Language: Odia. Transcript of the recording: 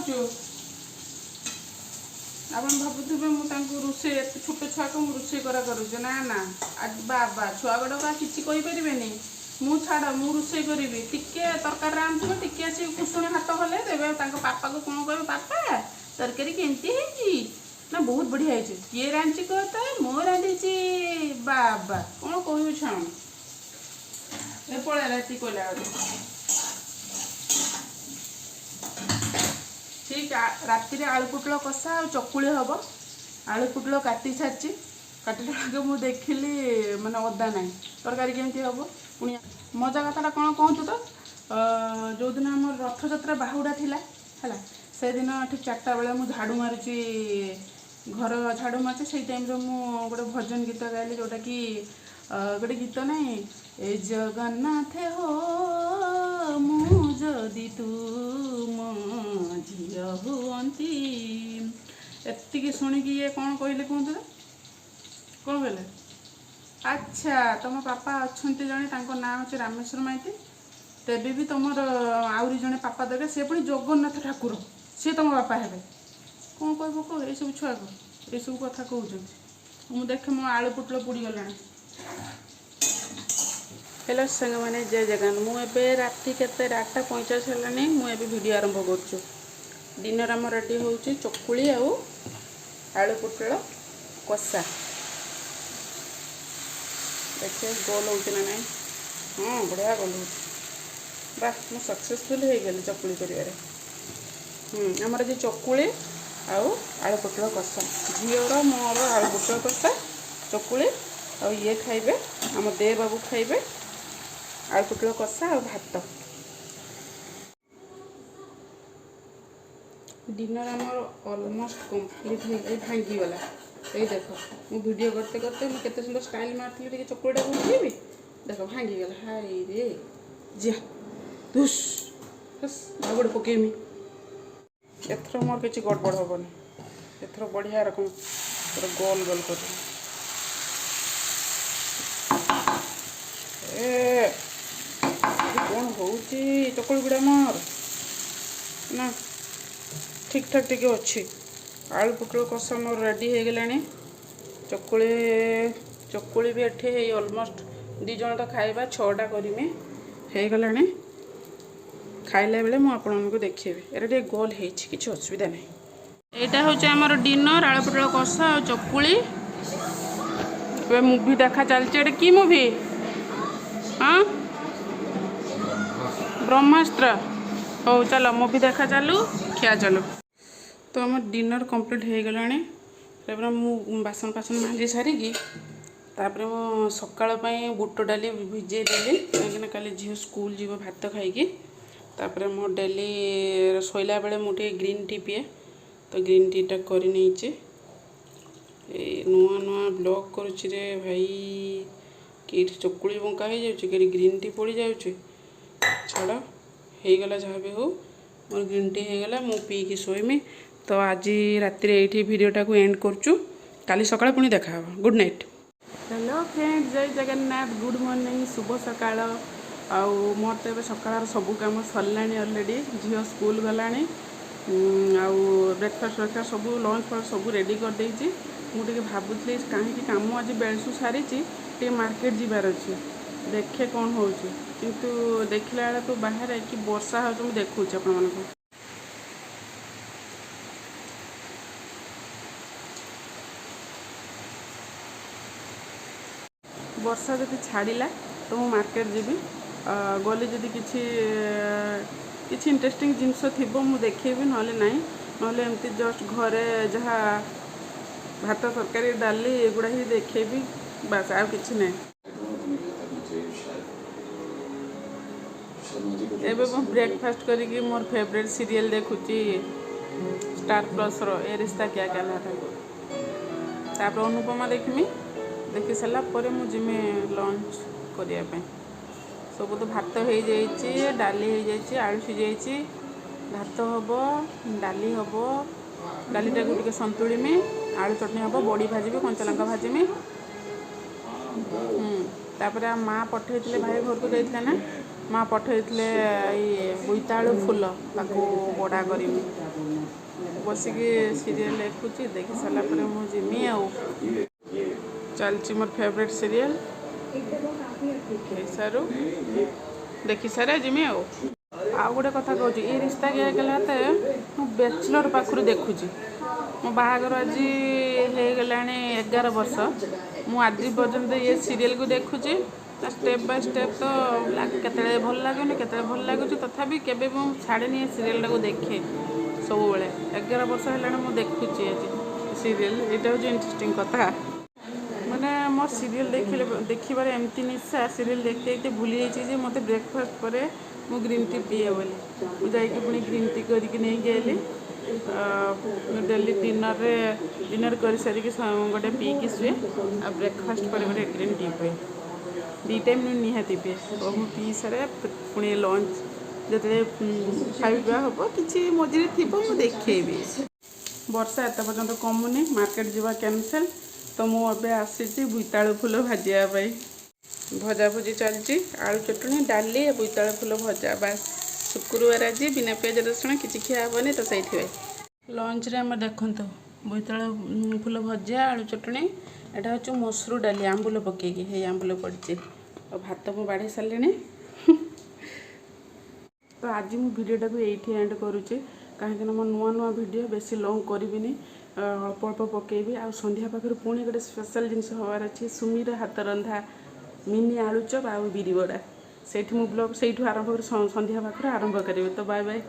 କରୁଛୁ? ଆପଣ ଭାବୁଥିବେ ମୁଁ ତାଙ୍କୁ ରୋଷେଇ, ଏତେ ଛୋଟ ଛୁଆକୁ ମୁଁ ରୋଷେଇ କରା କରୁଛି। ନା ନା, ଆଜି ବାବା ଛୁଆ ଗୁଡ଼ାକ କିଛି କହିପାରିବେନି। ମୁଁ ଛାଡ଼, ମୁଁ ରୋଷେଇ କରିବି। ଟିକେ ତରକାରୀ ରାନ୍ଧୁଥିବ, ଟିକେ ଆସିକି କୁସୁଣି ହାତ ହଲେଇ ଦେବେ, ତାଙ୍କ ପାପାକୁ କ'ଣ କହିବେ? ପାପା, ତରକାରୀ କେମିତି ହେଇଛି? ନା, ବହୁତ ବଢ଼ିଆ ହେଇଛି। କିଏ ରାନ୍ଧିଛି କହ ତ? ମୁଁ ରାନ୍ଧିଛି। ବାବା, କ'ଣ କହିବୁ ଛୁଆମାନେ। ଏ ପଳେଇଲା ଏତିକି କହିଲା ବେଳକୁ। ଠିକ୍ ରାତିରେ ଆଳୁ ପୋଟଳ କଷା ଆଉ ଚକୁଳି ହେବ। ଆଳୁ ପୋଟଳ କାଟି ସାରିଛି। କାଟିଲା ବେଳକୁ ମୁଁ ଦେଖିଲି ମାନେ ଅଦା ନାହିଁ, ତରକାରୀ କେମିତି ହେବ? ପୁଣି ମଜା କଥାଟା କ'ଣ କୁହନ୍ତୁ ତ, ଯେଉଁଦିନ ଆମର ରଥଯାତ୍ରା ବାହୁଡ଼ା ଥିଲା, ହେଲା, ସେଦିନ ଠିକ୍ 4ଟା ବେଳେ ମୁଁ ଝାଡ଼ୁ ମାରୁଛି, ଘର ଝାଡ଼ୁ ମାରୁଛି। ସେଇ ଟାଇମ୍ରେ ମୁଁ ଗୋଟେ ଭଜନ ଗୀତ ଗାଇଲି, ଯେଉଁଟାକି ଗୋଟେ ଗୀତ ନାହିଁ, ଏ ଜଗନ୍ନାଥ ହୋ, ମୁଁ ଯଦି ତୁମ ଝିଅ ହୁଅନ୍ତି। ଏତିକି ଶୁଣିକି ଇଏ କ'ଣ କହିଲେ କୁହନ୍ତୁ ତ? କ'ଣ କହିଲେ? ଆଚ୍ଛା, ତମ ବାପା ଅଛନ୍ତି ଜଣେ, ତାଙ୍କ ନାଁ ହେଉଛି ରାମେଶ୍ୱର ମାଇତି। ତେବେ ବି ତମର ଆହୁରି ଜଣେ ବାପା ଦେବେ, ସେ ପୁଣି ଜଗନ୍ନାଥ ଠାକୁର, ସିଏ ତମ ବାପା ହେବେ। କ'ଣ କହିବ କହ? ଏଇସବୁ ଛୁଆକୁ ଏଇସବୁ କଥା କହୁଛନ୍ତି। ମୁଁ ଦେଖେ, ମୋ ଆଳୁ ପୋଟଳ ପୋଡ଼ିଗଲାଣି। ହ୍ୟାଲୋ ସାଙ୍ଗମାନେ, ଜୟ ଜଗନ୍ନାଥ। ମୁଁ ଏବେ ରାତି କେତେ? 8:45 ହେଲାଣି। ମୁଁ ଏବେ ଭିଡ଼ିଓ ଆରମ୍ଭ କରୁଛୁ। ଡିନର୍ ଆମର ରେଡ଼ି ହେଉଛି, ଚକୁଳି ଆଉ ଆଳୁ ପୋଟଳ କଷା। ଦେଖେ ଗୋଲ ହେଉଛି ନା ନାହିଁ। ହଁ, ବଢ଼ିଆ ଗୋଲ ହେଉଛି। ବାह, ମୁଁ ସକ୍ସେସଫୁଲ୍ ହେଇଗଲି ଚକୁଳି କରିବାରେ। ଆମର ଆଜି ଚକୁଳି ଆଉ ଆଳୁ ପୋଟଳ କଷା। ଝିଅର ମୋର ଆଳୁ ପୋଟଳ କଷା ଚକୁଳି, ଆଉ ଇଏ ଖାଇବେ, ଆମ ଦେ ବାବୁ ଖାଇବେ ଆଳୁ ପୋଟଳ କଷା ଆଉ ଭାତ। ଡିନର୍ ଆମର ଅଲମୋଷ୍ଟ କମ୍ପ୍ଲିଟ୍ ହେଇଯାଇ ଭାଙ୍ଗିଗଲା। ଏଇ ଦେଖ, ମୁଁ ଭିଡ଼ିଓ କରତେ କରତେ ମୁଁ କେତେ ସୁନ୍ଦର ଷ୍ଟାଇଲ୍ ମାରିଥିଲି, ଟିକେ ଚକୁଳିଟାକୁ ଉଠେଇବି, ଦେଖ ଭାଙ୍ଗିଗଲା। ହାଇ ରେ, ଯା ଧୁସ୍, ଆଉ ଗୋଟେ ପକେଇମି। ଏଥର ମୋର କିଛି ଗଡ଼ବଡ଼ ହେବନି। ଏଥର ବଢ଼ିଆ ରକମ ପୁରା ଗୋଲ ଗୋଲ କରିବି। ଏ କ'ଣ ହେଉଛି ଚକୁଳି ଗୁଡ଼ା ମୋର? ନା, ଠିକ୍ ଠାକ୍ ଟିକେ ଅଛି। ଆଳୁ ପୋଟଳ କଷା ମୋର ରେଡ଼ି ହେଇଗଲାଣି। ଚକୁଳି ଚକୁଳି ବି ଏଠି ହେଇ ଅଲମୋଷ୍ଟ, 2 ଜଣ ତ ଖାଇବା, 6ଟା କରିମି, ହେଇଗଲାଣି। ଖାଇଲା ବେଳେ ମୁଁ ଆପଣମାନଙ୍କୁ ଦେଖେଇବି। ଏଇଟା ଟିକେ ଗୋଲ ହେଇଛି, କିଛି ଅସୁବିଧା ନାହିଁ। ଏଇଟା ହେଉଛି ଆମର ଡିନର୍, ଆଳୁ ପୋଟଳ କଷା ଆଉ ଚକୁଳି। ଏବେ ମୁଭି ଦେଖା ଚାଲିଛି। ଏଇଟା କି ମୁଭି? ହଁ, ବ୍ରହ୍ମାସ୍ତ୍ର। ହଉ ଚାଲ, ମୁଭି ଦେଖା ଚାଲୁ, ଖିଆ ଚାଲୁ। ତ ଆମ ଡିନର୍ କମ୍ପ୍ଲିଟ୍ ହେଇଗଲାଣି। ତାପରେ ମୁଁ ବାସନ ଫାସନ ମାଜି ସାରିକି, ତାପରେ ମୁଁ ସକାଳ ପାଇଁ ବୁଟ ଡାଲି ଭିଜେଇ ଦେଲି, କାହିଁକିନା କାଲି ଝିଅ ସ୍କୁଲ ଯିବ ଭାତ ଖାଇକି। ତାପରେ ମୁଁ ଡେଲି ଶୋଇଲା ବେଳେ ମୁଁ ଟିକେ ଗ୍ରୀନ୍ ଟି ପିଏ, ତ ଗ୍ରୀନ୍ ଟିଟା କରିନେଇଛି। ଏଇ ନୂଆ ନୂଆ ବ୍ଲଗ୍ କରୁଛି ରେ ଭାଇ, କେଇଠି ଚକୁଳି ବଙ୍କା ହେଇଯାଉଛି, କେଇଠି ଗ୍ରୀନ୍ ଟି ପଡ଼ିଯାଉଛି। ଛାଡ଼, ହେଇଗଲା, ଯାହା ବି ହଉ ମୋର ଗ୍ରୀନ୍ ଟି ହେଇଗଲା। ମୁଁ ପିଇକି ଶୋଇମି। ତ ଆଜି ରାତିରେ ଏଇଠି ଭିଡ଼ିଓଟାକୁ ଏଣ୍ଡ କରୁଛୁ। କାଲି ସକାଳେ ପୁଣି ଦେଖାହେବ। Good night. Hello friend, ଜୟ ଜଗନ୍ନାଥ, ଗୁଡ଼୍ ମର୍ଣ୍ଣିଂ, ଶୁଭ ସକାଳ। ଆଉ ମୋର ତ ଏବେ ସକାଳର ସବୁ କାମ ସରିଲାଣି ଅଲରେଡ଼ି। ଝିଅ ସ୍କୁଲ ଗଲାଣି, ଆଉ ବ୍ରେକଫାଷ୍ଟ ଫ୍ରେକଫାଷ୍ଟ ସବୁ, ଲଞ୍ଚ ଫଞ୍ଚ ସବୁ ରେଡ଼ି କରିଦେଇଛି। ମୁଁ ଟିକେ ଭାବୁଥିଲି କାହିଁକି କାମ ଆଜି ବେଳସୁ ସାରିଛି, ଟିକେ ମାର୍କେଟ ଯିବାର ଅଛି, ଦେଖେ କ'ଣ ହେଉଛି। କିନ୍ତୁ ଦେଖିଲା ବେଳକୁ ବାହାରେ କି ବର୍ଷା ହେଉଛି, ମୁଁ ଦେଖାଉଛି ଆପଣମାନଙ୍କୁ। ବର୍ଷା ଯଦି ଛାଡ଼ିଲା ତ ମୁଁ ମାର୍କେଟ ଯିବି। ଗଲେ ଯଦି କିଛି କିଛି ଇଣ୍ଟରେଷ୍ଟିଂ ଜିନିଷ ଥିବ ମୁଁ ଦେଖେଇବି, ନହେଲେ ନାହିଁ। ନହେଲେ ଏମିତି ଜଷ୍ଟ ଘରେ ଯାହା ଭାତ, ତରକାରୀ, ଡାଲି ଏଗୁଡ଼ା ହିଁ ଦେଖେଇବି, ବାସ୍, ଆଉ କିଛି ନାହିଁ। ଏବେ ମୁଁ ବ୍ରେକଫାଷ୍ଟ କରିକି ମୋର ଫେଭରେଟ୍ ସିରିଏଲ୍ ଦେଖୁଛି, ଷ୍ଟାର ପ୍ଲସ୍ର ଏ ରିସ୍ତା କ୍ୟା କହଲାତା। ତାପରେ ଅନୁପମା ଦେଖିମି। ଦେଖି ସାରିଲା ପରେ ମୁଁ ଯିମି ଲଞ୍ଚ କରିବା ପାଇଁ। ସବୁ ତ ଭାତ ହେଇଯାଇଛି, ଡାଲି ହେଇଯାଇଛି, ଆଳୁ ସିଝାଇଛି, ଭାତ ହେବ, ଡାଲି ହେବ, ଡାଲିଟାକୁ ଟିକେ ସନ୍ତୁଳିମି, ଆଳୁ ଚଟଣି ହେବ, ବଡ଼ି ଭାଜିବି, କଞ୍ଚା ଲଙ୍କା ଭାଜିମି। ତାପରେ ଆମ ମା ପଠେଇଥିଲେ, ଭାଇ ଘରକୁ ଯାଇଥିଲେ ନା। ମା ପଠେଇଥିଲେ ଏଇ ବୋଇତାଳୁ ଫୁଲ, ତାକୁ ବଡ଼ା କରିମି। ବସିକି ସିରିଏଲ୍ ଦେଖୁଛି। ଦେଖି ସାରିଲା ପରେ ମୁଁ ଯିମି। ଆଉ ଚାଲିଛି ମୋର ଫେଭରେଟ୍ ସିରିଏଲ୍। ହେଇସାରୁ, ଦେଖି ସାରେ ଯିମି। ଆଉ ଗୋଟେ କଥା କହୁଛି, ଏ ରିସ୍ତା କ୍ୟା କହଲାତା ମୁଁ ବ୍ୟାଚଲର୍ ପାଖରୁ ଦେଖୁଛି। ମୋ ବାହାଘର ଆଜି ହେଇଗଲାଣି 11 ବର୍ଷ। ମୁଁ ଆଜି ପର୍ଯ୍ୟନ୍ତ ଏ ସିରିଏଲ୍କୁ ଦେଖୁଛି ଷ୍ଟେପ୍ ବାଇ ଷ୍ଟେପ୍। ତ କେତେବେଳେ ଭଲ ଲାଗୁନି, କେତେବେଳେ ଭଲ ଲାଗୁଛି, ତଥାପି କେବେ ମୁଁ ଛାଡ଼େନି, ଏ ସିରିଏଲ୍ଟାକୁ ଦେଖେ ସବୁବେଳେ। 11 ବର୍ଷ ହେଲାଣି ମୁଁ ଦେଖୁଛି ଆଜି ସିରିଏଲ୍। ଏଇଟା ହେଉଛି ଇଣ୍ଟରେଷ୍ଟିଂ କଥା। ମାନେ ମୋ ସିରିଏଲ୍ ଦେଖିଲେ, ଦେଖିବାରେ ଏମିତି ନିଶା, ସିରିଏଲ୍ ଦେଖି ଦେଖି ଭୁଲି ଯାଇଛି ଯେ ମୋତେ ବ୍ରେକଫାଷ୍ଟ ପରେ ମୁଁ ଗ୍ରୀନ୍ ଟି ପିଏ ବୋଲି। ମୁଁ ଯାଇକି ପୁଣି ଗ୍ରୀନ୍ ଟି କରିକି ନେଇକି ଆଇଲି। ମୁଁ ଡେଲି ଡିନରରେ, ଡିନର୍ କରିସାରିକି ଗୋଟେ ପିଇକି ଶୁଏ ଆଉ ବ୍ରେକଫାଷ୍ଟ ପରେ ଗୋଟେ ଗ୍ରୀନ୍ ଟି ପିଏ। ଦୁଇ ଟାଇମ୍ ମୁଁ ନିହାତି ପିଏ। ତ ମୁଁ ପିଇ ସାରେ, ପୁଣି ଲଞ୍ଚ ଯେତେବେଳେ ଖାଇବା ହେବ, କିଛି ମଝିରେ ଥିବ, ମୁଁ ଦେଖେଇବି। ବର୍ଷା ଏତେ ପର୍ଯ୍ୟନ୍ତ କମୁନି, ମାର୍କେଟ ଯିବା କ୍ୟାନସେଲ୍। ତ ମୁଁ ଏବେ ଆସିଛି ବୋଇତାଳୁ ଫୁଲ ଭାଜିବା ପାଇଁ। ଭଜା ଭୁଜି ଚାଲିଛି, ଆଳୁ ଚଟଣି, ଡାଲି, ବୋଇତାଳୁ ଫୁଲ ଭଜା, ବାସ୍। ଶୁକ୍ରବାର ଆଜି, ବିନା ପିଆଜ ରସୁଣ କିଛି ଖିଆ ହେବନି, ତ ସେଇଥିପାଇଁ। ଲଞ୍ଚରେ ଆମେ ଦେଖନ୍ତୁ ବୋଇତାଳୁ ଫୁଲ ଭଜା, ଆଳୁ ଚଟଣି, ଏଇଟା ହେଉଛି ମସୁର ଡାଲି ଆମ୍ବୁଲ ପକେଇକି, ହେଇ ଆମ୍ବୁଲ ପଡ଼ିଛି। ଆଉ ଭାତ ମୁଁ ବାଢ଼ି ସାରିଲିଣି। ତ ଆଜି ମୁଁ ଭିଡ଼ିଓଟାକୁ ଏଇଠି ଏଣ୍ଡ କରୁଛି, କାହିଁକିନା ମୋ ନୂଆ ନୂଆ ଭିଡ଼ିଓ, ବେଶୀ ଲଙ୍ଗ୍ କରିବିନି, ଅଳ୍ପ ଅଳ୍ପ ପକେଇବି। ଆଉ ସନ୍ଧ୍ୟା ପାଖରୁ ପୁଣି ଗୋଟେ ସ୍ପେଶାଲ୍ ଜିନିଷ ହେବାର ଅଛି, ସୁମିର ହାତ ରନ୍ଧା ମିନି ଆଳୁଚପ ଆଉ ବିରି ବଡ଼ା। ସେଇଠି ମୁଁ ବ୍ଲଗ୍ ସେଇଠୁ ଆରମ୍ଭ କରି, ସନ୍ଧ୍ୟା ପାଖରୁ ଆରମ୍ଭ କରିବି। ତ ବାଏ ବାଏ।